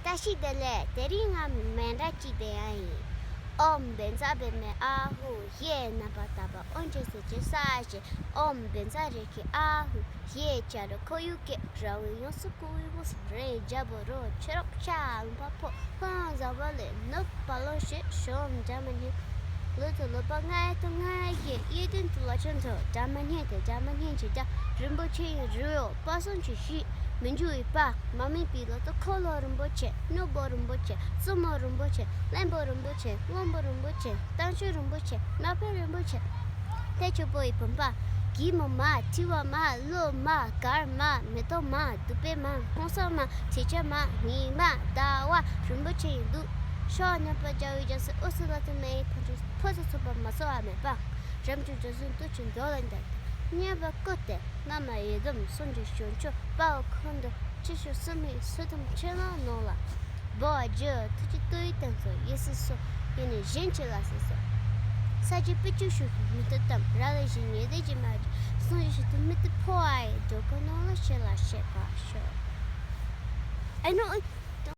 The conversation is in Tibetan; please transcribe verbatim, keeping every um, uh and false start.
བཀྲ་ཤིས་བདེ་ལེགས། དེ་རིང་ང་མཎྜལ་ཅིག་འདོན་ཡ་ཡིན། ཨོཾ་བཛྲ་བྷཱུ་མི་ཨཱ་ཧུ། ཡེ་ན་པ་ད་པ་ཨོ་ཇོ་སེ་ཇོ་ས་ཞེ། ཨོཾ་བཛྲ་རེ་ཁེ་ཨཱ་ཧུ། ཡེ་ཅ་ར་ཁོར་ཡུག་གེ། ར་བས་ཡོངས་སུ་བསྐོར་བའི་དབུས་སུ། རེ་ཇ་བོ་རོ་ཆེ་རོགས་ཤ་ལུམ་པ་ཕོ། ཧོན་ཟ་བ་ལེ་ནུབ་པ་ལོ་ཞེས། ཤོམ་ཇ་མ་ཉེ། ལུས་དུ་ལུས་པ་ལྔ་ཡི་དུ་ལྔ་ཡི་གཡས། གཡས་གཡོན་དུ་ལ་ཆེན་དུ། ཇ་མ་ཉེ་དེ་ཇ་མ་ཉེ་ཆེ་ཇ། རིན་པོ་ཆེ་ཡི་རི་བོ་དཔག་བསམ་གྱི་གཞི། མི་འགྱུར་བའི་པ། མ་རྨོས་པའི་ལོ་ཏོག་ཁོ་ལོ་རིན་པོ་ཆེ། སྣུམ་པོ་རིན་པོ་ཆེ། བཙུན་མོ་རིན་པོ་ཆེ། བློན་པོ་རིན་པོ་ཆེ། སྔོན་པོ་རིན་པོ་ཆེ། གཏམ་ཤོད་རིན་པོ་ཆེ། མ་ཕེ་རིན་པོ་ཆེ། ཐེ་ཆོ་པོ་ཡི་བུམ་པ། གད་མོ་མ། མཁྲིས་པ་མ། གློ་མ། གར་མ། མེ་ཏོག་མ། དུ་པའི་མ། ཕུང་སོགས་མ། ཆེ་ཆ་མ། ཉི་མ། ཟླ་བ། རིན་པོ་ཆེ་ཡི་གདུགས། ཤོག་སྙོམས་པར་བཅའ་བའི་རྒྱབ་སུ་དབུས་སུ་ལྷ་དང་མི་ཡི་ཕོ་ཕོ་སུ་ཚོགས་པ་མ་ཚོགས་པ་མེད་པ། རབ་འབྱམས་འཇའ་ཚོན་དུས་གཅིག་མདོག་ལ་འདྲ་སྟེ། མཉམ་པར་བཀོད་དེ་བླ་མ་ཡི་དམ་གསུམ་གྱི་ཞབས་མཆོག་དཔའ་བོ་ཁོང་དུ་ཆེ་ཤོས་སུ་མའི་སུ་དམ་ཆེ་ལ་ནོར་ལ། འབོ་བ་རྒྱུ་ཐུགས་ཀྱི་བསྟོད་ཡིག་བསྟན་ཚོགས་ཡེ་སུ་སོགས་ཡེ་ནས་གཞན་གཅིག་ལ་སྲིད་སོགས། ས་གཅིག་པུས་གཅིག་ཤུགས་ཀྱིས་མི་ཐུབ་གཏམ། ར་ལས་བཞིན་ཉེ་དེ་ཀྱི་མ་གཅིག་གསུང་གཞི་ཞིག་ཏུ་མི་ཐུབ་འཕོ་བ་ཡི་འགྲོ་ཀུན་ནང་ལ་ཤེས་ལ་ཤེས་པར་ཤོག་ཨེ་ནོ།